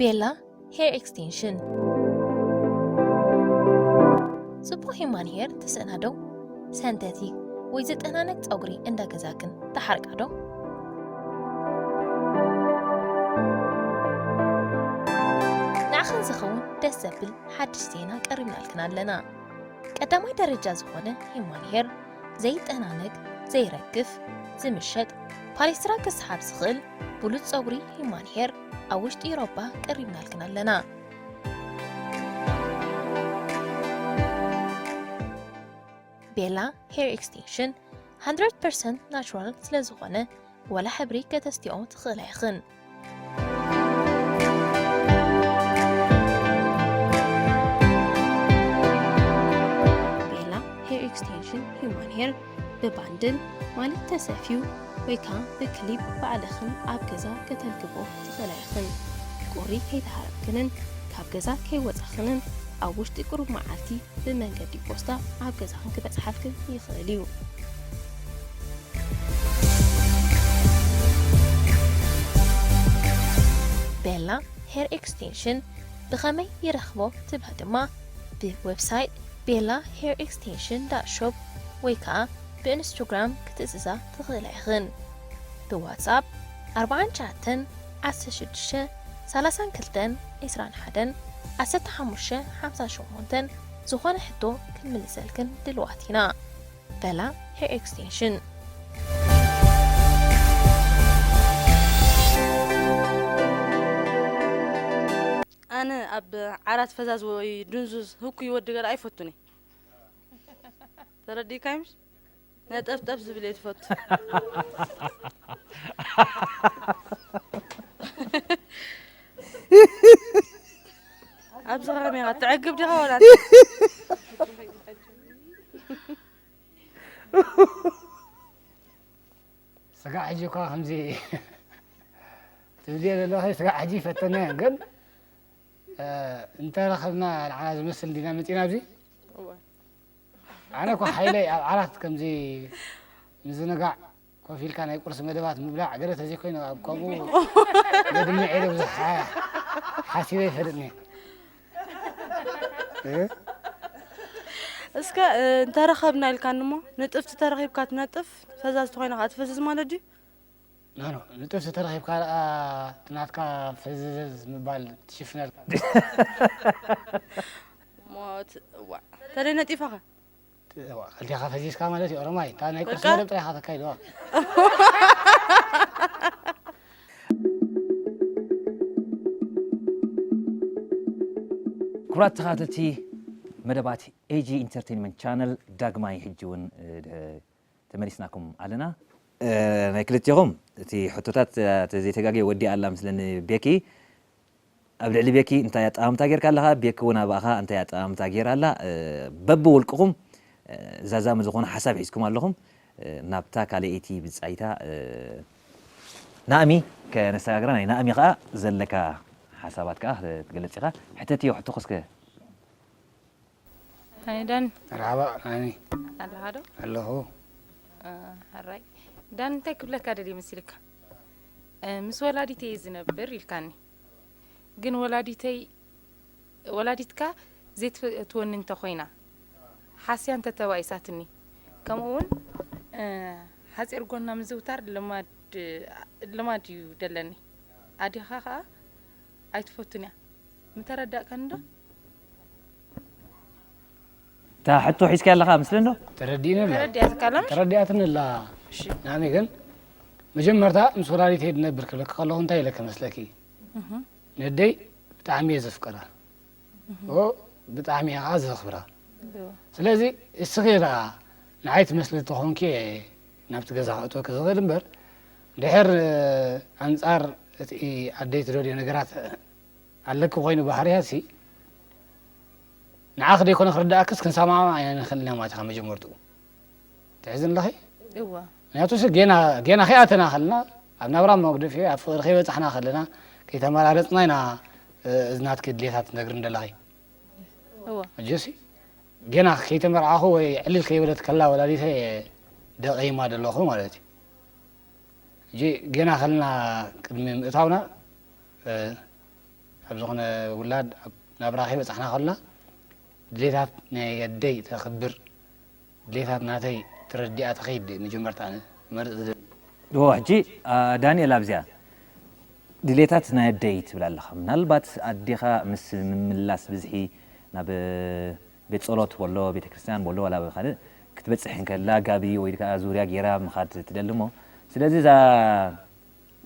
ቤላ ሄር ኤክስቴንሽን። ጽቡቕ ሂማን ሄር ትስእና ዶ? ሰንተቲክ ወይ ዝጠናነቅ ጸጉሪ እንዳ ገዛክን ትሓርቃ ዶ? ንዓኽን ዝኸውን ደስ ዘብል ሓድሽ ዜና ቀሪብናልክን ኣለና። ቀዳማይ ደረጃ ዝኾነ ሂማን ሄር ዘይጠናነግ፣ ዘይረግፍ፣ ዝምሸጥ፣ ፓሌስትራ ክስሓብ ዝኽእል ብሉጽ ጸጉሪ ሂማን ሄር ኣብ ውሽጢ ኤውሮጳ ቀሪብናልክን ኣለና። ቤላ ሄር ኤክስቴንሽን hundred percent ናቹራል ስለ ዝኾነ፣ ዋላ ሕብሪ ከተስትዮ ትኽእላ ኢኽን። ቤላ ሄር ኤክስቴንሽን ሂውማን ሄር ብባንድል ማለት ተሰፍዩ ወይ ከዓ ብክሊፕ ባዕልኽን ኣብ ገዛ ከተልግቦ ትኽእላ ኢኽን። ቁሪ ከይተሃረምክንን ካብ ገዛ ከይወፃኽንን ኣብ ውሽጢ ቁሩብ መዓልቲ ብመንገዲ ፖስታ ኣብ ገዛኽን ክበፅሓልክን ይኽእል እዩ። ቤላ ሄር ኤክስቴንሽን ብኸመይ ይረኽቦ ትብላ ድማ ብዌብሳይት ቤላ ሄር ኤክስቴንሽን ዳት ሾፕ ወይ ከዓ ብኢንስቶግራም ክትእዝዛ ትኽእላ ኢኽን። ብዋትስኣፕ ኣርባዓን ትሽዓተን ዓሰርተ ሽዱሽተ ሰላሳን ክልተን ዒስራን ሓደን ዓሰርተ ሓሙሽተ ሓምሳን ሸሞንተን ዝኾነ ሕቶ ክንምልሰልክን ድልዋት ኢና። ቤላ ሄር ኤክስቴንሽን። ኣነ ኣብ ዓራት ፈዛዝ ወይ ድንዙዝ ህኩይ ወዲ ገለ ኣይፈቱን እየ። ተረዲእካይ ምሽ? ነጠፍጠፍ ዝብል እየ ትፈቱ። ኣብዚ ኸመይ ኢኻ ትዕግብ ዲኻ ወላ? ስጋዕ ሕጂ እኳ ከምዚ ትብልዮ ዘለኺ ስጋዕ ሕጂ ይፈተና እየን፣ ግን፣ እ፣ እንተረኸብና ንዓና ዝመስል እንዲና መፂና ኣብዚ። እወ። ኣነ እኮ ሓይለይ ኣብ ዓራት ከምዚ ምዝንጋዕ፣ ኮፍ ኢልካ ናይ ቁርሲ መደባት ምብላዕ ገለ ተዘይኮይኑ ኣብ ከምኡ መድምዕ ኢለ ብዙሕ ሓ-፣ ሓሲበ ኣይፈልጥን እየ። እ? እስከ፣ እ፣ እንተረኸብና ኢልካኒ እሞ፣ ንጥፍቲ ተረኺብካ ትነጥፍ፣ ፈዛዝ ተኾይና ከኣ ትፈዝዝ ማለት ድዩ? ኖ፣ ኖ፣ ንጥፍቲ ተረኺብካ ደኣ እቲ ናትካ ፈዘዝ ምባል ትሽፍነልካ። ሞት፣ እዋእ። ተለይ ነጢፋኻ? እዋ፣ ክልቴኻ ፈዚዝካ ማለት እዩ፣ ኦሮማይ። እታ ናይ ቁርሲ በቃ? መደብ ጥራይ ኢኻ ተካይድዋ። ክቡራት ተኸታተልቲ መደባት ኤጂ ኢንተርቴይንመንት ቻነል፣ ዳግማይ ሕጂ እውን፣ እ፣ ድ-፣ ተመሊስናኩም ኣለና። እ፣ ናይ ክልቴኹም እቲ ሕቶታት፣ እ፣ ተዘይተጋግየ ወዲኣ ኣላ ምስለኒ ቤኪ። ኣብ ልዕሊ ቤኪ እንታይ ኣጠማምታ ጌርካ ኣለኻ? ቤኪ እውን ኣባኻ እንታይ ኣጠማምታ ጌራ ኣላ? እ፣ በብውልቅኹም፣ እ፣ ዛዛሚ ዝኾነ ሓሳብ ሒዝኩም ኣለኹም። እ፣ ናብታ ካልኣይቲ ብጻይታ፣ እ፣ ናእሚ ከነሰጋግራ፣ ናይ ናእሚ ኸኣ ዘለካ ሓሳባት ከኣ ክትገልጽ ኢኻ። ሕተትዮ ሕቶኺ እስከ። ሃይ ዳን። መርሓባ፣ ናእሚ። ኣለኻ ዶ? ኣለኹ። እ፣ ሕራይ። ዳን፣ እንታይ ክብለካ ደልየ መሲልካ? እ፣ ምስ ወላዲተይ እየ ዝነብር ኢልካኒ። ግን ወላዲተይ፣ ወላዲትካ ዘይትፈትወኒ እንተኾይና፣ ሓስያ እንተተባኢሳትኒ፣ ከምኡ እውን፣ እ፣ ሓጺር ጎና ምዝውታር ልማድ፣ ልማድ እዩ ደለኒ። ኣዴኻ ኸኣ ኣይትፈቱን እያ። ምተረዳእካኒ ዶ? እታ ሕቶ ሒዝካያ ኣለኻ መስለኒ ዶ? ተረዲእኒ ኣሎ። ተረዲኣትካ ኣላ ምሽ? ተረዲኣትኒ ኣላ። እሺ። ናእሚ ግን መጀመርታ ምስ ወላዲተይ ድነብር ክብለኪ ከለኹ እንታይ ኢለኪ መስለኪ? እህ። ነደይ ብጣዕሚ እየ ዘፍቅራ። እህ። ኦ፣ ብጣዕሚ እየ ከዓ ዘኽብራ። እዎ። ስለዚ እስኺ ደኣ ንዓይ ትመስሊ ተኾንኪ እየ ናብቲ ገዛ ከእትወኪ ዝኽእል እምበር፣ ድሕር ኣንጻር እቲ ኣደይ ትደልዮ ነገራት ኣለኪ ኮይኑ ባህርያትሲ፣ ንዓኺ ደይኮነ ክርድኣክስ ክንሰማማዕ ኣይንኽእልን ኢና ማለት ኢኻ መጀመርትኡ። ትሕዝኒ ኣለኺ? እወ። ምኽንያቱ ሲ ጌና፣ ጌና ከይኣተና ከለና፣ ኣብ ናብራ መግደፊ፣ ኣብ ፍቕሪ ከይበጻሕና ከለና፣ ከይተመራረጽና ኢና፣ እ፣ እዚ ናትኪ ድሌታት ትነግርኒ ዘለኺ። እወ። ሕጂሲ ጌና ከይተመርዓኹ ወይ ዕልል ከይበለት ከላ ወላዲተይ ደቒማ ዘለኹ ማለት እዩ። ሕጂ ጌና ከለና ቅድሚ ምእታውና፣ እ፣ ኣብ ዝኾነ ውላድ ኣብ ናብራ ከይበጻሕና ከለና ድሌታት ናይ ኣደይ ተኽብር፣ ድሌታት ናተይ ተረዲኣ ተኸይድ መጀመርታ ኣነ መርጽ ዝብል። እዎ፣ ሕጂ፣ ኣ፣ ዳንኤል ኣብዚኣ ድሌታት ናይ ኣደይ ትብል ኣለኻ። ምናልባት ኣዴኻ ምስ ምምላስ ብዝሒ ናብ ቤት ጸሎት ወሎ፣ ቤተ ክርስቲያን ወሎ፣ ዋላ ካልእ ክትበጽሕ እንከላ ጋቢ ወይ ከኣ ዙርያ ጌራ ምኻድ ትደሊ እሞ፣ ስለዚ እዛ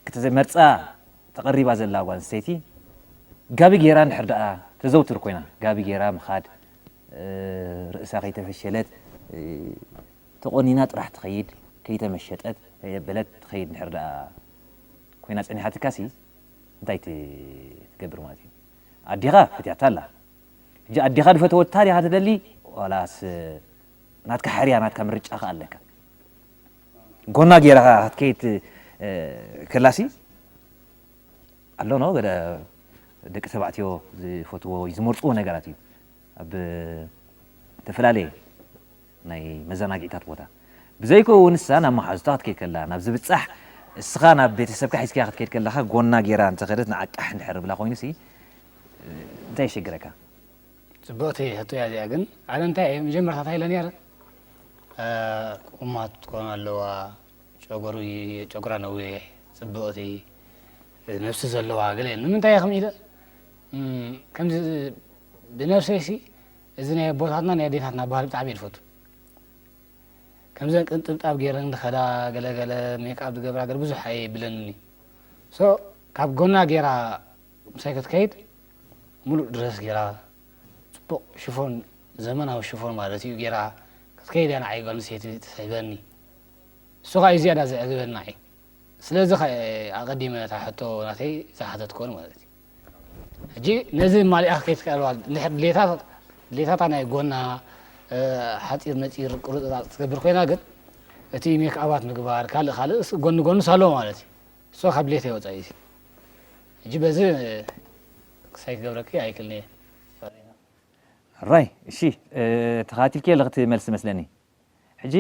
ክትመርጻ ተቐሪባ ዘላ ጓል ኣንስተይቲ ጋቢ ጌራ እንድሕር ደኣ ተዘውትር ኮይና፣ ጋቢ ጌራ ምኻድ፣ እ፣ ርእሳ ከይተፈሸለት፣ እ፣ ተቖኒና ጥራሕ ትኸይድ፣ ከይተመሸጠት፣ ከየበለት ትኸይድ እንድሕር ደኣ ኮይና ጸኒሓትካሲ፣ እንታይ ት-፣ ትገብር ማለት እዩ? ኣዴኻ ፈትያታ ኣላ። ሕጂ ኣዴኻ ዝፈተወታ ዲኻ ትደሊ፣ ዋላስ ናትካ ሓርያ፣ ናትካ ምርጫ ከኣ ኣለካ። ጎና ጌራ ክትከይድ፣ እ፣ ከላሲ፣ ኣሎ ኖ፣ ገለ ደቂ ተባዕትዮ ዝፈትዎ ወይ ዝመርጽዎ ነገራት እዩ። ኣብ ዝተፈላለየ ናይ መዘናግዒታት ቦታ። ብዘይኮ እውን ንሳ ናብ መሓዙታ ክትከይድ ከላ፣ ናብ ዝብጻሕ፣ እስኻ ናብ ቤተሰብካ ሒዝካያ ክትከይድ ከለኻ፣ ጎና ጌራ እንተኸደት ንዓቃሕ እንድሕር ብላ ኮይኑሲ፣ እንታይ ይሽግረካ? ጽብቕቲ ሕቶ እያ እዚኣ፣ ግን ኣነ እንታይ እየ መጀመርታ እንታይ ኢለ ነይረ? እ፣ ቁማት ክትኮን ኣለዋ፣ ጨጉሪ፣ ጨጉራ ነዊሕ፣ ጽብቕቲ፣ ነብሲ ዘለዋ ገለ። ንምንታይ እየ ከምኡ ኢለ? እም፣ ከምዚ ብነብሰይሲ፣ እዚ ናይ ኣቦታትና ናይ ኣዴታትና ባህሊ ብጣዕሚ እየ ዝፈቱ። ከምዘን ቅንጥብጣብ ገይረን ዝኸዳ፣ ገለ ገለ ሜክኣፕ ዝገብራ፣ ገለ ብዙሕ ኣየብለንን እዩ። ሶ፣ ካብ ጎና ገይራ ምሳይ ክትከይድ፣ ሙሉእ ድረስ ገይራ፣ ጽቡቕ ሽፎን፣ ዘመናዊ ሽፎን ማለት እዩ፣ ገይራ ክትከይድ እያ ንዓይ ጓል ኣንስተይቲ ትስሕበኒ። እሱ ኸኣ እዩ ዝያዳ ዘዕግበኒ ንዓይ። ስለዚ ኸ ኣቐዲመ እታ ሕቶ ናተይ ዝሓተትክወን ማለት እዩ። ሕጂ ነዚ ማሊኣ ከይትክእልዋ፣ እንድሕር ድሌታት፣ ድሌታታ ናይ ጎና፣ እ፣ ሓጺር መጺር ቁርጽራጽ ትገብር ኮይና ግን፣ እቲ ሜክኣባት ምግባር፣ ካልእ ካልእስ ጎኒ ጎንስ ኣለዎ ማለት እዩ። እሱ ካብ ድሌተይ ወጻኢ እዩ። ሕጂ በዚ ክሳይ ክገብረኪ ኣይክእልን እየ። ራይ፣ እሺ፣ እ፣ ተኸታቲልኪ ኣለኺ እቲ መልሲ መስለኒ። ሕጂ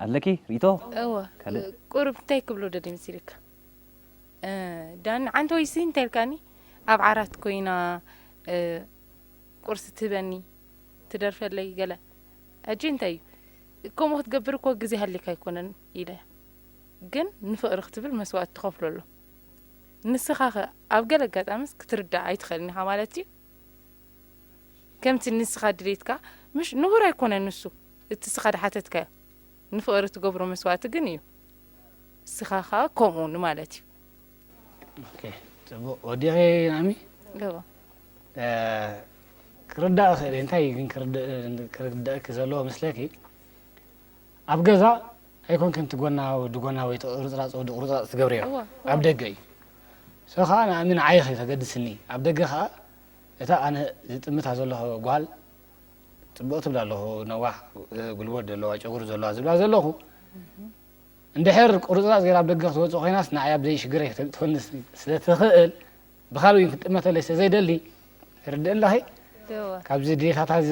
ኣለኪ ርእይቶ? እወ፣ ካልእ? ቁሩብ እንታይ ክብሎ ደልየ መሲልካ? እ፣ ዳኒ፣ ዓንተ ወይሲ እንታይ ኢልካኒ? ኣብ ዓራት ኮይና፣ እ፣ ቁርሲ ትህበኒ፣ ትደርፈለይ ገለ። ሕጂ እንታይ እዩ? ከምኡ ክትገብር እኮ ግዜ ሃልየካ ኣይኮነን ኢለ። ግን ንፍቕሪ ክትብል መስዋእቲ ትኸፍሎ ኣሎ። ንስኻ ኸ ኣብ ገለ ኣጋጣሚስ ክትርዳእ ኣይትኽእልን ኢኻ ማለት እዩ? ከምቲ ንስኻ ድሌትካ፣ ምሽ ንቡር ኣይኮነን ንሱ፣ እቲ እስኻ ዝሓተትካዮ። ንፍቕሪ ትገብሮ መስዋእቲ ግን እዩ። እስኻ ኸኣ ከምኡ ንማለት እዩ። ኦኬ፣ ጽቡቕ። ወዲኺ ናሚ? እወ። እ፣ ክርዳእ እኽእል እየ። እንታይ ግን ክርዳእ-፣ ክርዳእኪ ዘለዎ መስለኪ? ኣብ ገዛ ኣይኮንክን እቲ ጎና ወዲ ጎና ወይ እቲ ቁርጽራጽ ወዲ ቁርጽራጽ ትገብርዮ። እወ፣ እወ። ኣብ ደገ እዩ። ሶ ኸኣ ንኣምን ዓይ ኸይተገድስኒ። ኣብ ደገ ኸኣ እታ ኣነ ዝጥምታ ዘለኹ ጓል ጽቡቕ ትብላ ኣለኹ፣ ነዋሕ፣ እ፣ ጉልበት ዘለዋ፣ ጨጉሪ ዘለዋ ዝብላ ዘለኹ። እንድሕር ቁርጽራጽ ገይራ ኣብ ደገ ክትወጽእ ኮይናስ ንዓይ ኣብ ዘይሽግረይ ክትእትወኒ ስለ ትኽእል፣ ብኻልእ እውን ክትጥመተለይ ስለ ዘይደሊ፣ ትርድእ ኣለኺ? እወ። ካብዚ ድሌታታ እዚ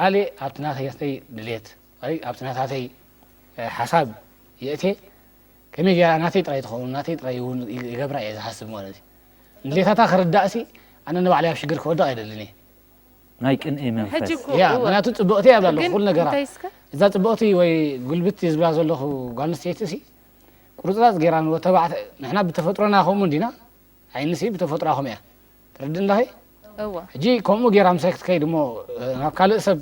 ኣልየ ኣብቲ ናተይ ድሌት፣ ወይ ኣብቲ ናታተይ፣ እ፣ ሓሳብ የእትየ፣ ከመይ ገይራ ናተይ ጥራይ ትኸውን፣ ናተይ ጥራይ እውን ይገብራ እየ ዝሓስብ ማለት እዩ። ንድሌታታ ክርዳእሲ፣ ኣነ ንባዕለይ ኣብ ሽግር ክወድቕ ኣይደልን እየ። ናይ ቅንኢ መንፈስ። ሕጂ እኮ፣ ያ፣ እወ። ምኽንያቱ ጽብቕቲ እያ ብላ ኣለኹ ግን ኩሉ ነገራ። እንታይ እስከ? እዛ ጽብቕቲ ወይ ጉልብቲ ዝብላ ዘለኹ ጓል ኣንስተይቲ ሲ፣ ቁርጽራጽ ገይራ ንወ ተባዕተ-፣ ንሕና ብተፈጥሮና ከምኡ እንዲና? ዓይንሲ ብተፈጥሮኣ ከምኡ እያ። ትርድእ ኣለኺ? እወ። ሕጂ ከምኡ ገይራ ምሳይ ክትከይድ እሞ፣ እ፣ ናብ ካልእ ሰብ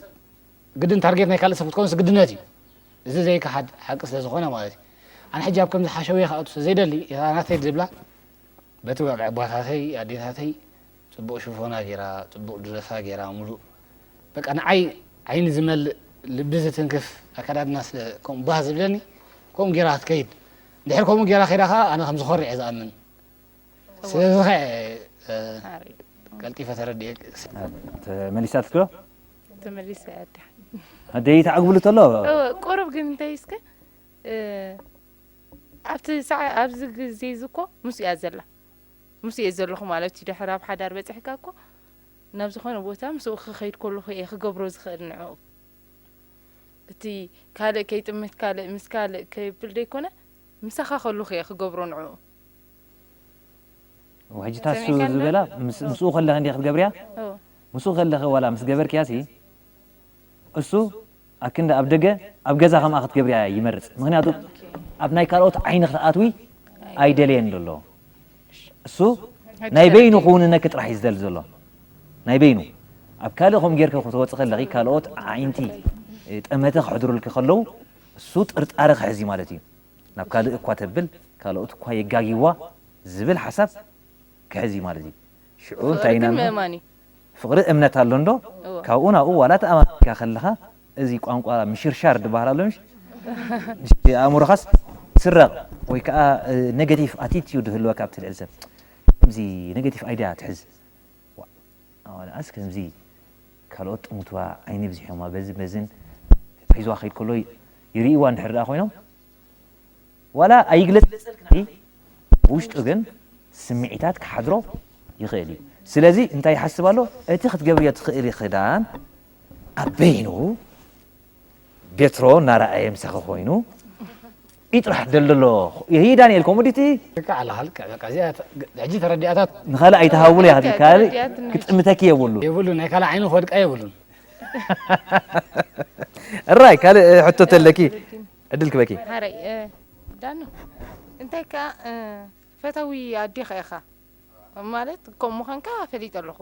ግድን ታርጌት ናይ ካልእ ሰብ ክትኮንስ ግድነት እዩ። እዚ ዘይከሓድ ሓቂ ስለ ዝኾነ ማለት እዩ። ኣነ ሕጂ ኣብ ከምዚ ሓሸውየ ክኣቱ ስለ ዘይደሊ፣ እታ ናተይ ዝብላ በቲ ወግዒ ኣቦታተይ፣ ኣዴታተይ ጽቡቕ ሽፎና ገይራ፣ ጽቡቕ ድረሳ ገይራ፣ ሙሉእ በቃ ንዓይ ዓይኒ ዝመልእ፣ ልቢ ዝትንክፍ ኣከዳድና ስለ ከምኡ ባህ ዝብለኒ፣ ከምኡ ገይራ ክትከይድ። እንድሕር ከምኡ ገይራ ከይዳ ኸኣ ኣነ ከም ዝኾርዕ እየ ዝኣምን። እወ። ስለዚ ኸ፣ እ፣ ሓሪ። ቀልጢፈ ተረዲኤ። ተመሊሳትኪ ዶ? ተመሊሰ እያ ኣደ። ኣደይ ተዓግብሉ ተሎ? እወ፣ ቁሩብ ግን እንታይ እስከ፣ እ፣ ኣብቲ ሰዓ-፣ ኣብዚ ግዜ እዚ እኮ ምስኡ እያ ዘላ። ምስኡ እየ ዘለኹ ማለት እዩ። ድሕሪ ኣብ ሓዳር በጺሕካ እኮ ናብ ዝኾነ ቦታ ምስኡ ክኸይድ ከለኹ እየ ክገብሮ ዝኽእል ንዕኡ። እቲ ካልእ ከይጥምት፣ ካልእ ምስ ካልእ ከይብል ደይኮነ፣ ምሳኻ ከለኹ እየ ክገብሮ ንዕኡ። ሕጂ እታ እሱ ዝበላ ምስ- ምስኡ ከለኺ እንዲኺ ክትገብርያ። ምስኡ ከለኺ ዋላ ምስ ገበርክያ ሲ እሱ ኣክንዲ ኣብ ደገ ኣብ ገዛ ከምኣ ክትገብርያ ይመርጽ። ምኽንያቱ ኣብ ናይ ካልኦት ዓይኒ ክትኣትዊ ኣይደለየን ዘሎ። እሱ ናይ በይኑ ክውንነኪ ጥራሕ እዩ ዝደሊ ዘሎ። ናይ በይኑ ኣብ ካልእ ከምኡ ጌርኪ ክትወፂ ከለኺ ካልኦት ኣዒንቲ ጠመተ ክሕድሩልኪ ከለዉ እሱ ጥርጣረ ክሕዝ እዩ ማለት እዩ። ናብ ካልእ እኳ ተብል ካልኦት እኳ የጋግይዋ ዝብል ሓሳብ ክሕዝ እዩ ማለት እዩ። ሽዑ እንታይ ኢና ምእማን እዩ። ፍቕሪ እምነት ኣሎ እንዶ? ካብኡ ናብኡ ዋላ ተኣማሚንካ ከለኻ እዚ ቋንቋ ምሽርሻር ዝበሃል ኣሎ ምሽ? ኣእምሮኻስ ስረቕ ወይ ከዓ ኔጋቲቭ ኣቲቲዩድ ህልወካ ኣብቲ ልዕሊ ሰብ ከምዚ ኔጋቲቭ ኣይድያ ትሕዝ። ኣዋልኣስ ከምዚ ካልኦት ጥሙትዋ ዓይኒ ብዝሖማ በዚ በዝን ተታሒዝዋ ከይድ ከሎ ይርእይዋ እንድሕር ደኣ ኮይኖም ዋላ ኣይግለጽ ውሽጡ ግን ስምዒታት ክሓድሮ ይኽእል እዩ። ስለዚ እንታይ ይሓስብ ኣሎ? እቲ ክትገብርዮ ትኽእሊ ክዳን ኣብ በይኑ ቤትሮ እናረኣየ ምሳኺ ኮይኑ እዩ ጥራሕ ደልደሎ። ይህ ዳንኤል ኮሞዲቲ ልክዕ ኣለኻ፣ ልክዕ። በቃ እዚኣ ተ- ሕጂ ተረዲኣታት ንኻልእ ኣይተሃውሉ እያ። ካልእ ተረዲኣትኒ። ክጥምተኪ የብሉ። የብሉ፣ ናይ ካልእ ዓይኑ ክወድቃ የብሉን። እራይ ካልእ ሕቶ ተለኪ ዕድል ክበኪ። ሓረይ እ፣ ዳኑ እንታይ ከ እ፣ ፈታዊ ኣዴኻ ኢኻ ማለት ከም ምዃንካ ፈሊጠ ኣለኹ።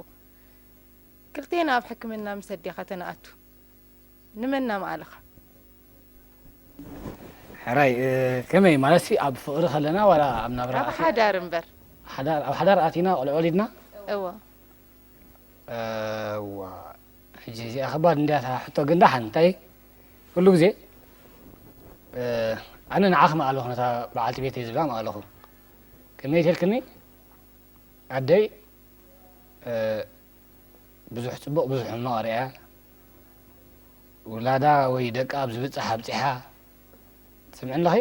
ክልቴና ኣብ ሕክምና ምስ ኣዴኻ ተነኣቱ ንመን ናምኣልኻ? ሕራይ እ፣ ከመይ ማለት ሲ ኣብ ፍቕሪ ከለና ዋላ ኣብ ናብራ ኣብ ኣቲ- ሓዳር እምበር። ሓዳር ኣብ ሓዳር ኣቲና ቆልዑ ወሊድና እዎ እዋ ሕጂ እዚኣ ከባድ እንድያ እታ ሕቶ ግን ደሓን እንታይ ኩሉ ግዜ እ፣ ኣነ ንዓኺ መኣለኹ ነታ በዓልቲ ቤተይ ዝብላ መኣለኹ ከመይ ተልክኒ ኣደይ እ፣ ብዙሕ ጽቡቕ ብዙሕ ሕማቕ ርእያ ውላዳ ወይ ደቃ ኣብ ዝብጻሕ ኣብጺሓ ትስምዒ ኣለኺ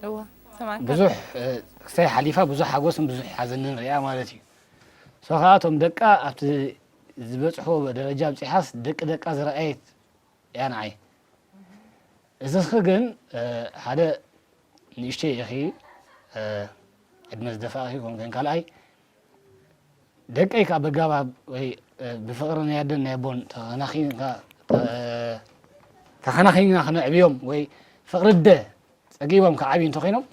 እዋ ሰማዕካ ብዙሕ እ፣ ክሳይ ሓሊፋ ብዙሕ ሓጎስን ብዙሕ ሓዘንን ርእያ ማለት እዩ ሶ ከዓ እቶም ደቃ ኣብቲ ዝበጽሕዎ ደረጃ ኣብጺሓስ ደቂ ደቃ ዝረኣየት እያ ንዓይ። እስኺ ግን ሓደ ንእሽተይ ኢኺ ዕድመ ዝደፋእኺ ኮንከን ካልኣይ ደቀይ ከዓ በጋባብ ወይ ብፍቕሪ ናይ ኣደን ናይ ኣቦን ተኸናኺንካ ተኸናኺንና ክነዕብዮም ወይ ፍቕሪ ኣደ ጸጊቦም ክዓብዩ እንተኾይኖም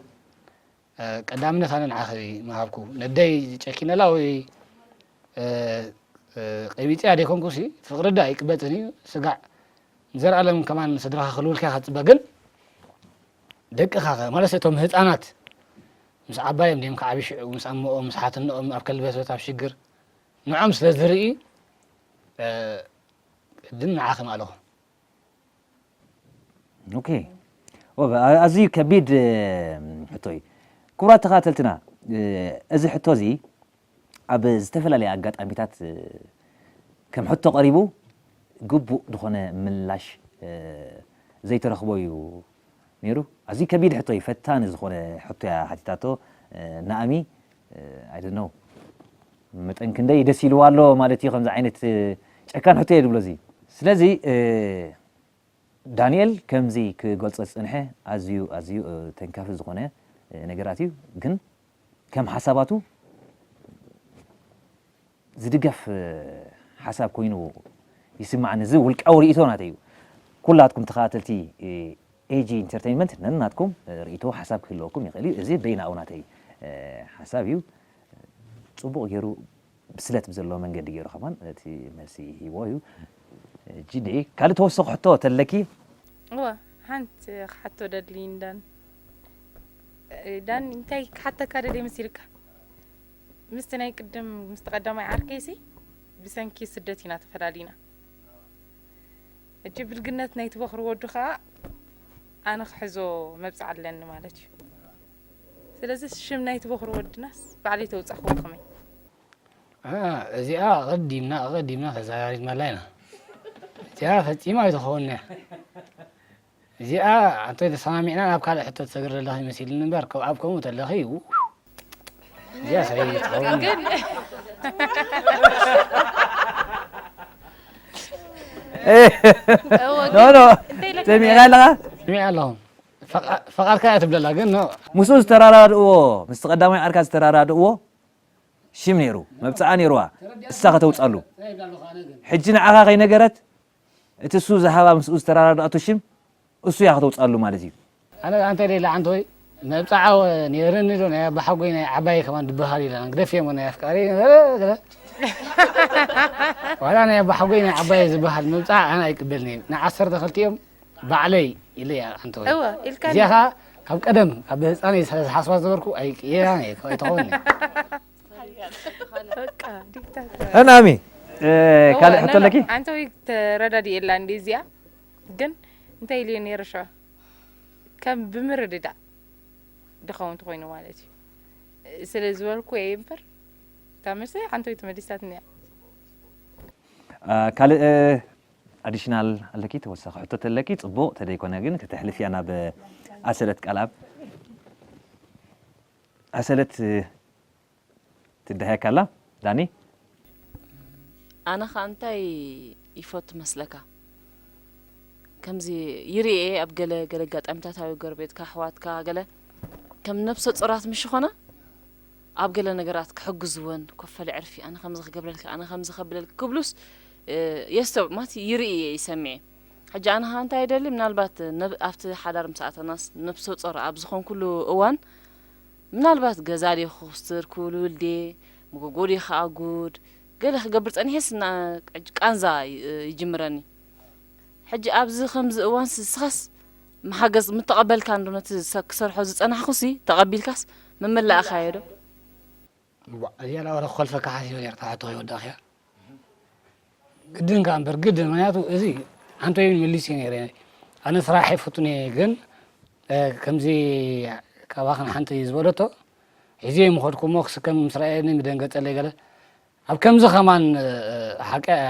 ቀዳምነት ኣነ ንዓኺ ምሃብኩ ነደይ ጨኪነላ ወይ ቀቢፅያ ደይኮንኩሲ ፍቕሪ ዳ ኣይቅበፅን እዩ ስጋዕ ንዘርኣለም ከማን ስድራኻ ክልውልካ ኢኻ ትፅበ ግን ደቅኻ ኸ ማለት እቶም ህፃናት ምስ ዓባዮም ድዮም ክዓብዩ ሽዑ ምስ ኣሞኦም ምስ ሓትነኦም ኣብ ከልበትበት ኣብ ሽግር ንዖም ስለ ዝርኢ ቅድም ንዓኺ ማለኹ ኦኬ ኣዝዩ ከቢድ ሕቶ እዩ። ክቡራት ተኸታተልትና እዚ ሕቶ እዚ ኣብ ዝተፈላለያ ኣጋጣሚታት ከም ሕቶ ቀሪቡ ግቡእ ዝኾነ ምላሽ ዘይተረኽቦ እዩ ነይሩ። ኣዝዩ ከቢድ ሕቶ እዩ፣ ፈታኒ ዝኾነ ሕቶ እያ ሓቲታቶ ናእሚ። I don't know መጠን ክንደይ ደስ ኢልዋ ኣሎ ማለት እዩ ከምዚ ዓይነት ጨካን ሕቶ እየ ዝብሎ እዚ። ስለዚ ዳንኤል ከምዚ ክገልጾ ዝጸንሐ ኣዝዩ ኣዝዩ ተንካፊ ዝኾነ ነገራት እዩ፣ ግን ከም ሓሳባቱ ዝድገፍ ሓሳብ ኮይኑ ይስማዓኒ። እዚ ውልቃዊ ርእይቶ ናተይ እዩ። ኩላትኩም ተኸታተልቲ ኤጂ ኢንተርተይንመንት ነናትኩም ርእይቶ ሓሳብ ክህልወኩም ይኽእል እዩ። እዚ በይናኡ ናተይ ሓሳብ እዩ። ጽቡቕ ገይሩ ብስለት ብዘለዎ መንገዲ ገይሩ ከማን እቲ መልሲ ሂቦ እዩ። ጂዲ ካልእ ተወሰኺ ሕቶ ተለኪ? እወ ሓንቲ ክሓቶ ደሊ እንዳን ዳን እንታይ ክሓተካ ደሊ መሲልካ ምስቲ ናይ ቅድም ምስቲ ቀዳማይ ዓርከይሲ ብሰንኪ ስደት ኢና ተፈላሊና ሕጂ ብልግነት ናይ ትበኽሪ ወዱ ከዓ ኣነ ክሕዞ መብፅዕ ኣለኒ ማለት እዩ ስለዚ ሽም ናይ ትበኽሪ ወድናስ ባዕለይ ተውፃኽዎ ከመይ እዚኣ ኣቐዲምና ኣቐዲምና ተዘራሪብናላ ኢና። እዚኣ ፈጺማ ኣይትኸውን እያ። እዚኣ ኣንተ ተሰማሚዕና ናብ ካልእ ሕቶ ትሰግር ዘለኺ መሲልኒ እምበር ኣብ ከምኡ ተለኺ እዚኣ ሰይ ትኸውን እያ። ኖ ኖ ሰሚዕና ኣለኻ? ሰሚዐ ኣለኹ። ፈቓድካ እያ ትብለላ ግን ምስኡ ዝተራዳድእዎ ምስቲ ቀዳማይ ዓርካ ዝተራዳድእዎ ሽም ነይሩ፣ መብጽዓ ነይሩዋ፣ እሳ ከተውጻሉ። ሕጂ ንዓኻ ከይነገረት፣ እቲ እሱ ዝሃባ ምስኡ ዝተራዳዳእቶ ሽም እሱ እያ ከተውጻሉ ማለት እዩ። ኣነ ኣንተ ደላ ኣንተ ወይ መብጽዓ ነይርኒ ዶ ናይ ኣባሓጎይ ናይ ዓባየ ከማን ድበሃል ኢለ ግደፍ እየ ናይ ኣፍቃሪ ገለ ገለ። ዋላ ናይ ኣባሓጎይ ናይ ዓባየ ዝበሃል መብጽዓ ኣነ ኣይቅበልን እየ። ንዓሰርተ ክልቲኦም ባዕለይ ኢለ እያ ኣንተ ወይ። እወ፣ ኢልካ እዚኣ ኸኣ ካብ ቀደም ካብ ህፃነይ ስለ ዝሓስባ ዝነበርኩ ኣይቅየራን እየ፣ ኣይትኸውን እየ። በቃ ዲክታተር። ሕናሚ፣ እ፣ እወ፣ ካልእ ሕቶ ኣለኪ? ኣንተ ወይ ተረዳዲኤላ እንዴ እዚኣ? ግን እንታይ ኢልዮ ነይረ ሽዑ? ከም ብምርድዳእ ድኸውን ተኾይኑ ማለት እዩ። ስለ ዝበልኩ እየ እምበር፣ እታ መልሲ ሓንቲ ወይ ተመሊሳትኒ እያ። እ፣ ካልእ፣ እ፣ ኣዲሽናል ኣለኪ? ተወሳኺ ሕቶ ተለኪ? ጽቡቕ፣ ተደይኮነ ግን ከተሕልፍያ ናብ ኣሰለት ቃልኣብ። ኣሰለት፣ እ፣ ትደሃየካ ኣላ። ዳኒ? ኣነ ኸኣ እንታይ ይፈቱ መስለካ? ከምዚ ይርእየ ኣብ ገለ፣ ገለ ኣጋጣሚታት ኣብ ጎረቤትካ፣ ኣሕዋትካ፣ ገለ ከም ነብሰ ጾራት ምሽ ኾነ ኣብ ገለ ነገራት ክሕግዝወን፣ ኮፈለ ዕርፊ፣ ኣነ ከምዚ ክገብረልኪ፣ ኣነ ከምዚ ከብለልኪ ክብሉስ፣ እ፣ የስተውዕ ማለት ይርእየ ይሰምዐ። ሕጂ ኣነ ኸኣ እንታይ ይደሊ፣ ምናልባት ነብ-፣ ኣብቲ ሓዳር ምስ ኣተናስ ነብሰ ጾር ኣብ ዝኾንኩሉ እዋን፣ ምናልባት ገዛ ድየ ክኹስትር፣ ክውልውል ድየ፣ መጎጎ ድየ ክኣጉድ፣ ገለ ክገብር ጸኒሐስ እና-፣ ቃንዛ ይ-፣ ይጅምረኒ። ሕጂ ኣብዚ ከምዚ እዋንስ ንስኻስ መሓገዝ ምተቐበልካ እንዶ ነቲ ዝሰ-፣ ክሰርሖ ዝጸናሕኩሲ ተቐቢልካስ ምምላእካዮ ዶ? እዋእ፣ እዚኣ ላ ወረ ክኾልፈካ ሓሲበ ነይረ፣ እታ ሕቶ ከይወዳእኽያ። ግድን ከኣ እምበር፣ ግድን፣ ምኽንያቱ እዚ ኣንቶይን መሊሰ ነይረ። ኣነ ስራሕ ኣይፈቱን እየ፣ ግን፣ እ፣ ከምዚ ካባኽን ሓንቲ ዝበለቶ፣ ሒዘ ምኸድኩ እሞ ክስከም ምስ ረኣየኒ ምደንገጸለይ ገለ። ኣብ ከምዚ ከማን፣ እ፣ ሓቂ፣ እ፣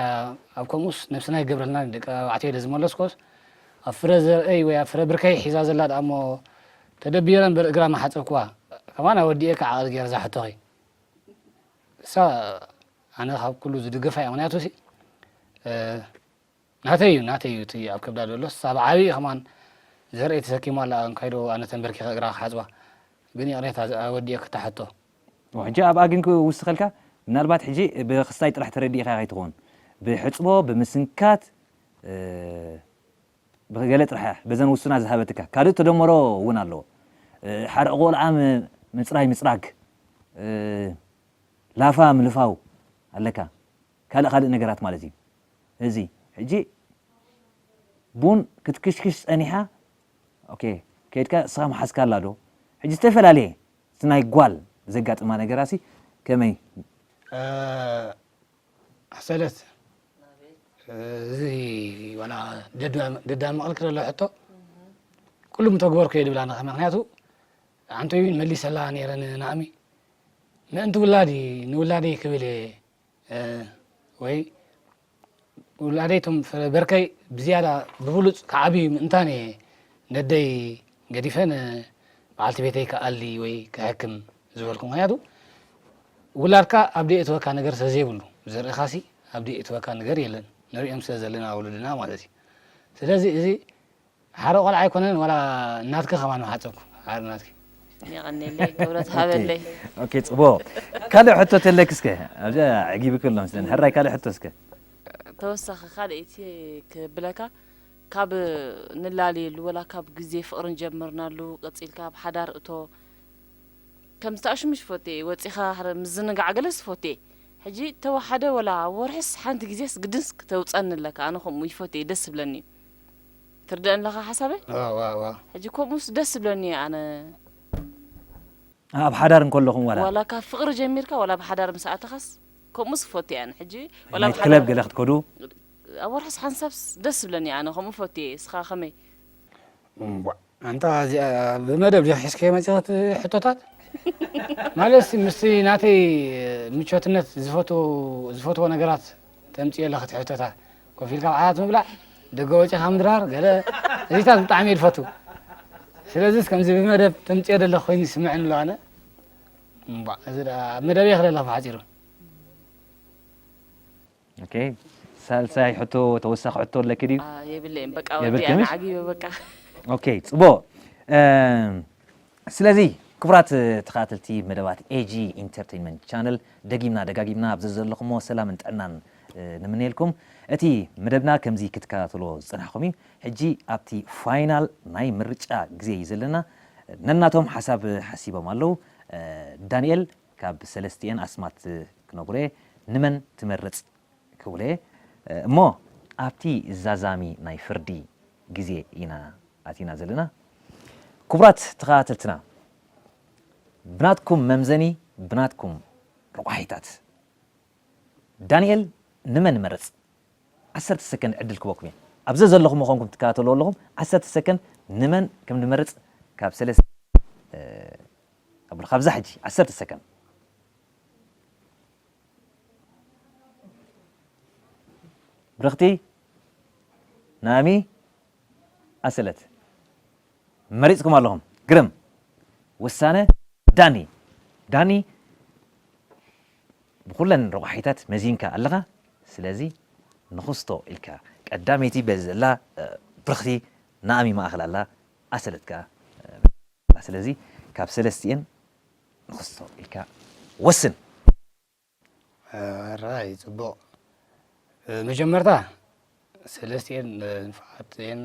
ኣብ ከምኡስ ነብስና ይገብረልና፣ ደቂ ተባዕትዮ ኢለ ዝመለስኩስ፣ ኣብ ፍረ ዘርእይ ወይ ኣብ ፍረ ብርከይ ሒዛ ዘላ ደኣ እሞ ተደቢረ እምበር እግራ ምሓጸብክዋ። ከማን ኣወዲኤ ከዓ ዓቕሊ ገይረ እዛ ሕቶኺ። እሳ ኣነ ካብ ኩሉ ዝድግፋ እያ። ምኽንያቱ ሲ፣ እ፣ ናተይ እዩ፣ ናተይ እዩ እቲ ኣብ ከብዳ ዘሎ። እሳ ብዓብዪ ከማን ዘርኢ ተሰኪማ ኣላ፣ እንካይዶ ኣነ ተንበርኪኸ እግራ ክሓጽባ። ግን ይቕሬታ፣ ዝ-፣ ኣወዲኤ ክታሓቶ። ሕጂ ኣብኣ ግን ክውስኸልካ፣ ምናልባት ሕጂ ብክስታይ ጥራሕ ተረዲእካ ከይትኸውን፣ ብሕጽቦ፣ ብምስንካት፣ እ፣ ብገለ ጥራሕ እያ በዘን ውሱናት ዝሃበትካ። ካልእ ተደመሮ እውን ኣለዎ። እ፣ ሓርቕ ቆልዓ ም-፣ ምጽራይ ምጽራግ፣ እ፣ ላፋ ምልፋው ኣለካ። ካልእ ካልእ ነገራት ማለት እዩ። እዚ ሕጂ ቡን ክትክሽክሽ ጸኒሓ፣ ኦኬ፣ ከይድካ እስኻ ምሓዝካ ኣላ ዶ? ሕጂ ዝተፈላለየ እቲ ናይ ጓል ዘጋጥማ ነገራሲ ከመይ? እ፣ ኣሰለት፣ እዚ ዋላ ደዳ-፣ ደዳምቕልኪ ዘሎ ሕቶ ኩሉ ምተግበርኩ እየ ድብላ ንኸ-፣ ምኽንያቱ ኣንቶይን መሊሰላ ነይረ ንናእሚ። ምእንቲ ውላዲ፣ ንውላደይ ክብል እየ፣ እ፣ ወይ ውላደይ እቶም ፍረ በርከይ ብዝያዳ ብብሉጽ ክዓብዩ ምእንታን እየ ነደይ ገዲፈ ንበዓልቲ ቤተይ ክኣሊ ወይ ክሕክም ዝበልኩ። ምኽንያቱ ውላድካ ኣብ ደየእትወካ ነገር ስለ ዘይብሉ፣ ብዘርእኻሲ ኣብ ደየእትወካ ነገር የለን። ንሪኦም ስለ ዘለና ውሉድና ማለት እዩ። ስለዚ እዚ ሓደ ቆልዓ ኣይኮነን፣ ዋላ እናትካ ከማን ምሓጸብኩ። ሓደ ናትኪ። የቐንየለይ፣ ክብረት ሃበለይ። ኦኬ፣ ጽቡቕ። ካልእ ሕቶ ተለክ እስከ? ኣብዚ ኣዕጊብክ ኣሎ መስለኒ። ሕራይ ካልእ ሕቶ እስከ? ተወሳኺ ካልኣይቲ ክብለካ፣ ካብ ንላለየሉ፣ ወላ ካብ ግዜ ፍቕሪ ንጀመርናሉ፣ ቀጺልካ ኣብ ሓዳር እቶ፣ ከም ዝተኣሽሙሽ ዝፈቴ፣ ወጺኻ ሕረ-፣ ምዝንጋዕ ገለስ ዝፈቴ። ሕጂ ተወሓደ ወላ ኣብ ወርሕስ ሓንቲ ግዜስ ግድንስ ክተውጸኒ ኣለካ። ኣነ ከምኡ ይፈቴ፣ ደስ ዝብለኒ እዩ። ትርደአኒ ኣለኻ ሓሳበይ? ዋ፣ ዋ፣ ዋ። ሕጂ ከምኡስ ደስ ዝብለኒ እዩ ኣነ። ኣብ ሓዳር እንከለኹም ዋላ? ዋላ ካብ ፍቕሪ ጀሚርካ፣ ዋላ ብሓዳር ምስ ኣተኻስ ከምኡስ ዝፈቴ ኣነ። ሕጂ ዋላ ናይት ብሓዳር ክለብ ገለ ክትከዱ? ኣብ ወርሕስ ሓንሳብስ ደስ ዝብለኒ ኣነ፣ ከምኡ ፈቴ። እስኻ ከመይ? እምቧ፣ ኣንታ እዚኣ ብመደብ ዲኻ ሒዝካዮ መጺኻ እቲ ሕቶታት? ማለት ምስቲ ናተይ ምቾትነት ዝፈትዎ፣ ዝፈትዎ ነገራት ተምጽዮ ኣለኺ እቲ ሕቶታት። ኮፍ ኢልካ ኣብ ዓራት ምብላዕ፣ ደገ ወጺኻ ምድራር፣ ገለ እዚታት ብጣዕሚ እየ ዝፈቱ። ስለዚስ ከምዚ ብመደብ ተምጽዮ ዘለኺ ኮይኑ ይስምዐኒ ኣሎ ኣነ። እምቧ፣ እዚ ደኣ ኣብ መደብ እየ ክደለኹ ብሓጺሩ። ኦኬ፣ ሳልሳይ ሕቶ፣ ተወሳኺ ሕቶ ኣለኪ ድዩ? አ፣ የብለይን። በቃ የብልኪ ወዲኣ ምሽ? ንዓጊበ በቃ። ኦኬ፣ ጽቡቕ። እ፣ ስለዚ ክቡራት ተኸታተልቲ መደባት ኤጂ ኢንተርቴይንመንት ቻነል፣ ደጊምና ደጋጊምና ኣብ ዘዘለኹሞ ሰላምን ጥዕናን ንምነየልኩም። እቲ መደብና ከምዚ ክትከታተልዎ ዝጸናሕኩም እዩ። ሕጂ ኣብቲ ፋይናል ናይ ምርጫ ግዜ እዩ ዘለና። ነናቶም ሓሳብ ሓሲቦም ኣለዉ። ዳንኤል ካብ ሰለስቲኤን ኣስማት ክነግሮ እየ። ንመን ትመርጽ ክብሎ እየ። እሞ ኣብቲ ዛዛሚ ናይ ፍርዲ ግዜ ኢና ኣቲና ዘለና። ክቡራት ተኸታተልትና፣ ብናትኩም መምዘኒ፣ ብናትኩም ረቋሒታት፣ ዳንኤል ንመን ንመርጽ? ዓሰርተ ሰከንድ ዕድል ክበኩም እየ። ኣብ ዘዘለኹም ምዃንኩም ትከታተልዎ ኣለኹም። ዓሰርተ ሰከንድ ንመን ከም ንመርጽ ካብ ሰለስተ፣ እ፣ ኣብሉ፣ ካብዛ ሕጂ ዓሰርተ ሰከንድ። ብርኽቲ፣ ናሚ፣ ኣሰለት። መሪጽኩም ኣለኹም። ግርም። ውሳነ ዳኒ። ዳኒ፣ ብኹለን ረቋሒታት መዚንካ ኣለኻ። ስለዚ ንኽስቶ ኢልካ ቀዳመይቲ በዚ ዘላ፣ እ፣ ብርኽቲ፣ ናሚ ማእኸል ኣላ። ኣሰለት ከኣ፣ እ፣ ስለዚ ካብ ሰለስቲኤን ንኽስቶ ኢልካ ወስን። ኣራይ፣ ጽቡቕ። መጀመርታ ሰለስቲኤን ንፉዓት እየን፣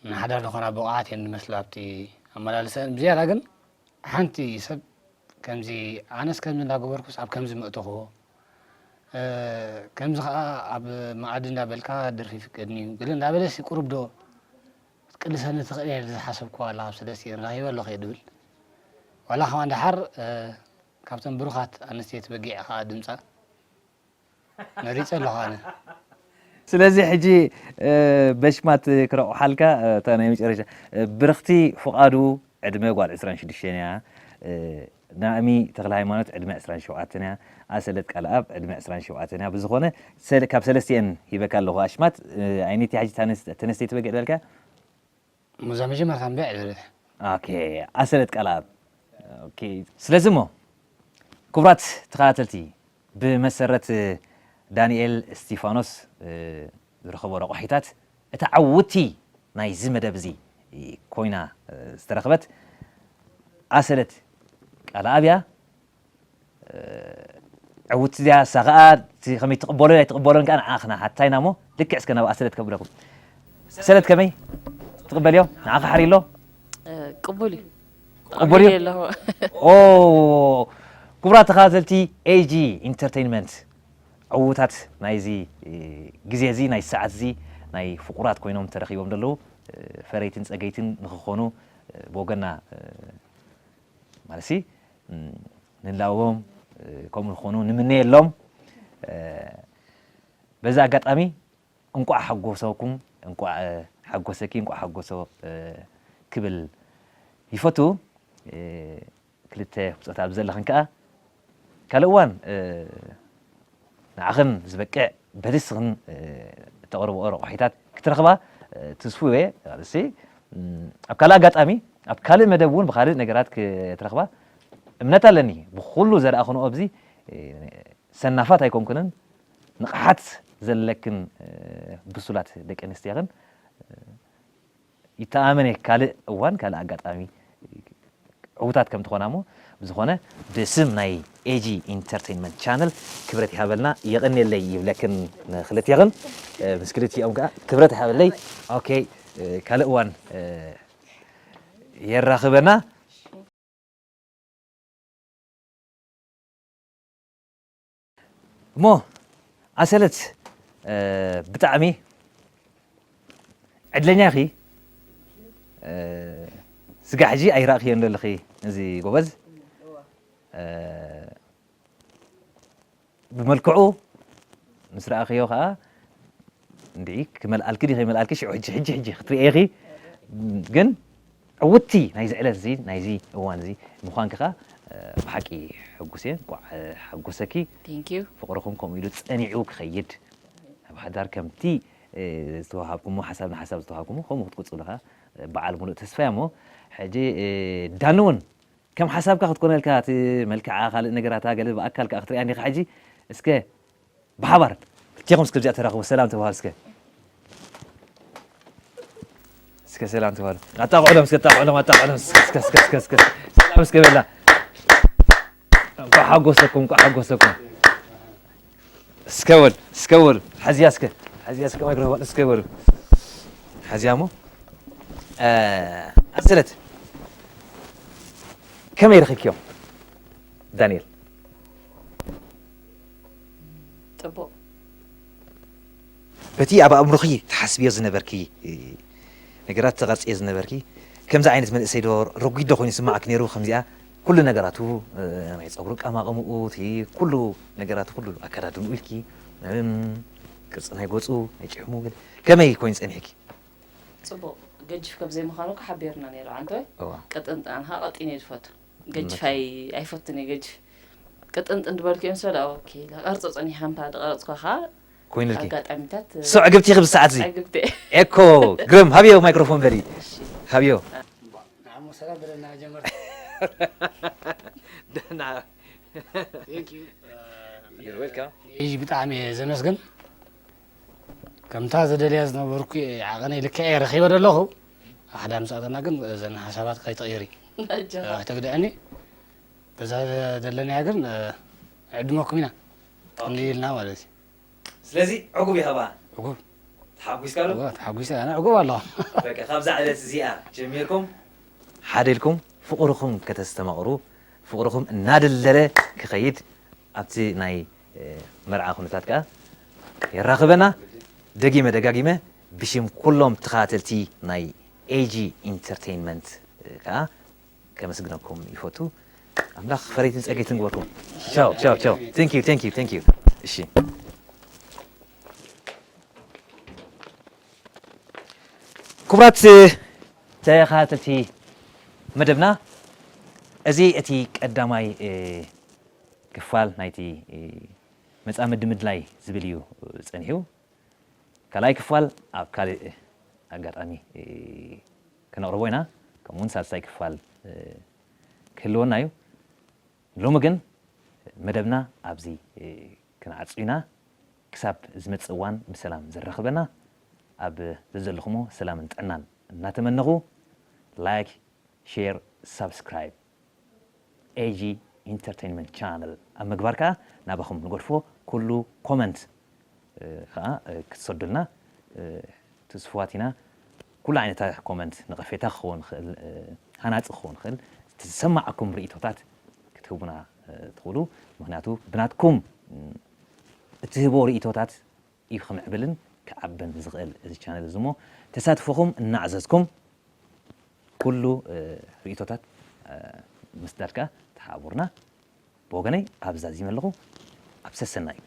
ንሓዳር ዝኾና ብቑዓት እየን ዝመስላ ኣብቲ ኣመላልሰአን። ብዝያዳ ግን ሓንቲ ሰብ ከምዚ፣ ኣነስ ከምዚ እንዳገበርኩስ ኣብ ከምዚ ምእተኽዎ፣ እ፣ ከምዚ ኸኣ ኣብ መኣዲ እንዳበልካ ደርፊ ይፍቀድኒ እዩ፣ ገለ እንዳበለስ ቁሩብ ዶ ክትቅልሰኒ ትኽእል እየ ዝሓሰብክዋ ኣላ፣ ኣብ ሰለስቲኤን ረኺበ ኣለኹ እየ ድብል። ዋላ ከማን ደሓር፣ እ፣ ካብተን ብሩኻት ኣንስትየቲ በጊዕ ኸኣ ድምጻ መሪጸ ኣለኹ ኣነ። ስለዚ ሕጂ፣ እ፣ በሽማት ክረቑሓልካ፣ እ፣ እታ ናይ መጨረሻ፣ እ፣ ብርኽቲ ፍቓዱ ዕድመ ጓል ዕስራን ሽዱሽተን እያ። እ፣ ናእሚ ተኽለ ሃይማኖት ዕድመ ዕስራን ሸውዓተን እያ። ኣሰለት ቃልኣብ ዕድመ ዕስራን ሸውዓተን እያ። ብዝኾነ ሰለ-፣ ካብ ሰለስቲኤን ሂበካ ኣለኹ ኣሽማት፣ እ፣ ኣይነቲ ሕጂ ተነስ-፣ ተነስተይቲ በጊዕ ዝበልካ? ሙዛ መጀመርታ እምበ ዕደለት። ኦኬ፣ ኣሰለት ቃልኣብ። ኦኬ፣ ስለዚ እሞ ክቡራት ተኸታተልቲ፣ ብመሰረት ዳንኤል እስቲፋኖስ፣ እ፣ ዝረኸቦ ረቋሒታት፣ እታ ዕውቲ ናይዚ መደብ እዚ ኮይና፣ እ፣ ዝተረኽበት ኣሰለት ቃልኣብ እያ። ዕውቲ እዚኣ እሳ ኸኣ እቲ ከመይ ትቕበሎ ኣይትቕበሎን ከኣ ንዓኣ ክና ሓታይና እሞ፣ ልክዕ እስከ ናብ ኣሰለት ከብለኩም። ኣሰለት ከመይ ትቕበልዮ? ንዓኺ ሓሪሎ? እ፣ ቅቡል እዩ። ቅቡል እዩ? ኣቢለ ኣለኹ። ኦ፣ ክቡራት ተኸታተልቲ ኤጂ ኢንተርቴይንመንት፣ ዕዉታት ናይዚ፣ እ፣ ግዜ እዚ፣ ናይ ሰዓት እዚ፣ ናይ ፍቑራት ኮይኖም ተረኺቦም ዘለዉ፣ እ፣ ፈረይትን ጸገይትን ንኽኾኑ፣ እ፣ ብወገንና፣ እ፣ ማለትሲ፣ እም፣ ንላዎም፣ እ፣ ከምኡ ንኾኑ ንምነየሎም። እ፣ በዚ ኣጋጣሚ እንቋዕ ሓጎሰኩም፣ እንቋዕ፣ እ፣ ሓጎሰኪ፣ እንቋዕ ሓጎሶ፣ እ፣ ክብል ይፈቱ። እ፣ ክልተ ብጾታ ኣብ ዘለኽን ከኣ ካልእ እዋን፣ እ፣ ንዓኽን ዝበቅዕ በቲ ንስኽን፣ እ፣ እተቕርብኦ ረቋሒታት ክትረኽባ፣ እ፣ ትስፉ እየ። እሲ፣ እም፣ ኣብ ካልእ ኣጋጣሚ፣ ኣብ ካልእ መደብ እውን ብኻልእ ነገራት ክትረኽባ እምነት ኣለኒ። ብኹሉ ዘርኣኽንኦ ኣብዚ፣ እ፣ ሰናፋት ኣይኮንኩንን፣ ንቕሓት ዘለክን፣ እ፣ ብሱላት ደቂ ኣንስትዮ ኢኽን። ይተኣመን እየ፣ ካልእ እዋን፣ ካልእ ኣጋጣሚ ዕዉታት ከም ትኾና እሞ፣ ብዝኾነ ብስም ናይ ኤጂ ኢንተርቴይንመንት ቻነል ክብረት ይሃበልና፣ የቐንየለይ ይብለክን ንክልቴኽን፣ እ፣ ምስ ክልቲኦም ከኣ ክብረት ይሃበለይ። ኦኬ፣ እ፣ ካልእ እዋን፣ እ፣ የራኽበና። እሞ ኣሰለት፣ እ፣ ብጣዕሚ ዕድለኛ ኢኺ። እ፣ ስጋ ሕጂ ኣይረእኽዮን ዘለኺ እዚ ጎበዝ። እ፣ ብመልክዑ ምስ ረኣኽዮ ኸኣ፣ እንድዒ ክመልኣልኪ ድዩ ከይመልኣልኪ ሽዑ ሕጂ፣ ሕጂ፣ ሕጂ ክትርእዪ ኢኺ። ግን ዕውትቲ ናይዚ ዕለት እዚ፣ ናይዚ እዋን እዚ ምዃንኪ ኸኣ፣ እ፣ ብሓቂ ሕጉስ እየ። እንቋዕ፣ እ፣ ሓጎሰኪ። Thank you። ፍቕርኹም ከምኡ ኢሉ ጸኒዑ ክኸይድ፣ ኣብ ሓዳር ከምቲ፣ እ፣ ዝተዋሃብኩሞ፣ ሓሳብ ንሓሳብ ዝተዋሃብኩሞ፣ ከምኡ ክትቅጽሉ ኸኣ፣ እ፣ በዓል ሙሉእ ተስፋ እየ። እሞ ሕጂ፣ እ፣ ዳኒ እውን ከም ሓሳብካ ክትኮነልካ፣ እቲ መልክዓ፣ ካልእ ነገራታ፣ ገለ ብኣካል ከኣ ክትሪኣ እንዲኻ ሕጂ። እስከ ብሓባር ክልቴኹም እስከ ኣብዚኣ ተራኽቡ፣ ሰላም ተባሃሉ እስከ። እስከ ሰላም ተባሃሉ። ኣጣቕዑሎም እስከ፣ ኣጣቕዑሎም፣ ኣጣቕዑሎም እስከ፣ እስከ፣ እስከ፣ እስከ፣ እስከ። ሰላም እስከ በላ። እንኳዕ ሓጎሰኩም፣ እንኳዕ ሓጎሰኩም። እስከ በል፣ እስከ በል። ሓዝያ እስከ፣ ሓዝያ እስከ ማይክሮፎን እስከ በሉ። ሓዝያ እሞ፣ እ፣ ኣሰለት፣ ከመይ ረኺብክዮም? ዳንኤል። ጽቡቕ። በቲ ኣብ ኣእምሮኺ ትሓስብዮ ዝነበርኪ፣ እ፣ ነገራት ትቐርጽዮ ዝነበርኪ፣ ከምዚ ዓይነት መንእሰይ ዶ ረጒድ ዶ ኮይኑ ይስምዓኪ ነይሩ? ከምዚኣ ኩሉ ነገራቱ፣ እ፣ ናይ ጸጉሪ ኣቀማቕምኡ፣ እቲ ኩሉ ነገራቱ፣ ኩሉ ኣከዳድንኡ ኢልኪ፣ እም፣ ቅርጺ ናይ ገጹ፣ ናይ ጭሕሙ፣ ገለ ከመይ ኮይኑ ጸኒሕኪ? ጽቡቕ። ገጅፍ ከም ዘይምዃኑ እኮ ሓቢርና ነይሩ ዓንተ ወይ? እዋ። ቅጥንጥን ኣነ ኸዓ ቀጢን እየ ዝፈቱ። ገጅፍ ኣይ ኣይፈቱን እየ ገጅፍ። ቅጥንጥን ዝበልኩ እዮም ሰለ ኦኬ ኢለ ቀርጾ ጸኒሐ ከምታ ዝቐረጽኳ ኸዓ ኮይኑልኪ። ኣጋጣሚታት ሶ ዕግብቲ ኢኺ ብሰዓት እዚ። ዕግብቲ ኤኮ ግርም ሃብዮ ማይክሮፎን በሊ። ሃብዮ። ንዓሞ ሰላም ብለና መጀመርታ። ደህና። Thank you። You're welcome። ይህ ብጣዕሚ እየ ዘመስግን። ከምታ ዝደልያ ዝነበርኩ ዓቐነይ ልክዕ እየ ረኺበ ዘለኹ። ሓደ ኣምሳእተና ግን እዘን ሓሳባት ከይትቕይሪ ኣጆኻ። ኣይተግድዐኒ። በዛ ዘለናያ ግን ዕድመኩም ኢና ክንዲ ኢልና ማለት እዩ። ስለዚ ዕጉብ ኢኻ ባ? ዕጉብ ተሓጒስካ ዶ? እወ፣ ተሓጒሰ ኣነ ዕጉብ ኣለኹ። በቃ ካብዛ ዕለት እዚኣ ጀሚርኩም ሓደ ኢልኩም ፍቕርኹም ከተስተማቕሩ፣ ፍቕርኹም እናደለለ ክኸይድ ኣብቲ ናይ፣ እ፣ መርዓ ኩነታት ከኣ የራኽበና። ደጊመ ደጋጊመ ብሽም ኩሎም ተኸታተልቲ ናይ ኤጂ ኢንተርቴይንመንት፣ እ፣ ከኣ ከመስግነኩም ይፈቱ። ኣምላኽ ፈረይትን ጸገይትን ግበርኩም። ቻው ቻው ቻው። Thank you thank you thank you። እሺ ክቡራት ተኸታተልቲ መደብና፣ እዚ እቲ ቀዳማይ፣ እ፣ ክፋል ናይቲ፣ እ፣ መጻምዲ ምድላይ ዝብል እዩ ጸኒሑ። ካልኣይ ክፋል ኣብ ካልእ ኣጋጣሚ፣ እ፣ ክነቕርቦ ኢና። ከምኡውን ሳልሳይ ክፋል፣ እ፣ ክህልወና እዩ። ሎሚ ግን መደብና ኣብዚ፣ እ፣ ክንዓጹ ኢና። ክሳብ ዝመጽእ እዋን ብሰላም ዘራኽበና ኣብ ዘዘለኹሞ ሰላምን ጥዕናን እናተመነኹ፣ ላይክ፣ ሼር፣ ሳብስክራይብ ኤጂ ኢንተርቴይንመንት ቻነል ኣብ ምግባር ከኣ ናባኹም ንገድፎ። ኩሉ ኮመንት፣ እ፣ ከኣ፣ እ፣ ክትሰዱልና፣ እ፣ ትስፉዋት ኢና። ኩሉ ዓይነታት ኮመንት፣ ነቐፌታ ክኸውን ይኽእል፣ እ፣ ሃናጺ ክኸውን ይኽእል፣ ዝሰማዓኩም ርእይቶታት ክትህቡና፣ እ፣ ትኽእሉ። ምኽንያቱ ብናትኩም፣ እ፣ እትህቦ ርእይቶታት እዩ ክምዕብልን ክዓብን ዝኽእል እዚ ቻነል እዚ እሞ፣ ተሳትፎኹም እናዕዘዝኩም ኩሉ፣ እ፣ ርእይቶታት፣ እ፣ ምስዳድ ከኣ ተሓባበሩና። ብወገነይ ኣብዚ ዛዚመ ኣለኹ። ኣብ ሰሰናዩ።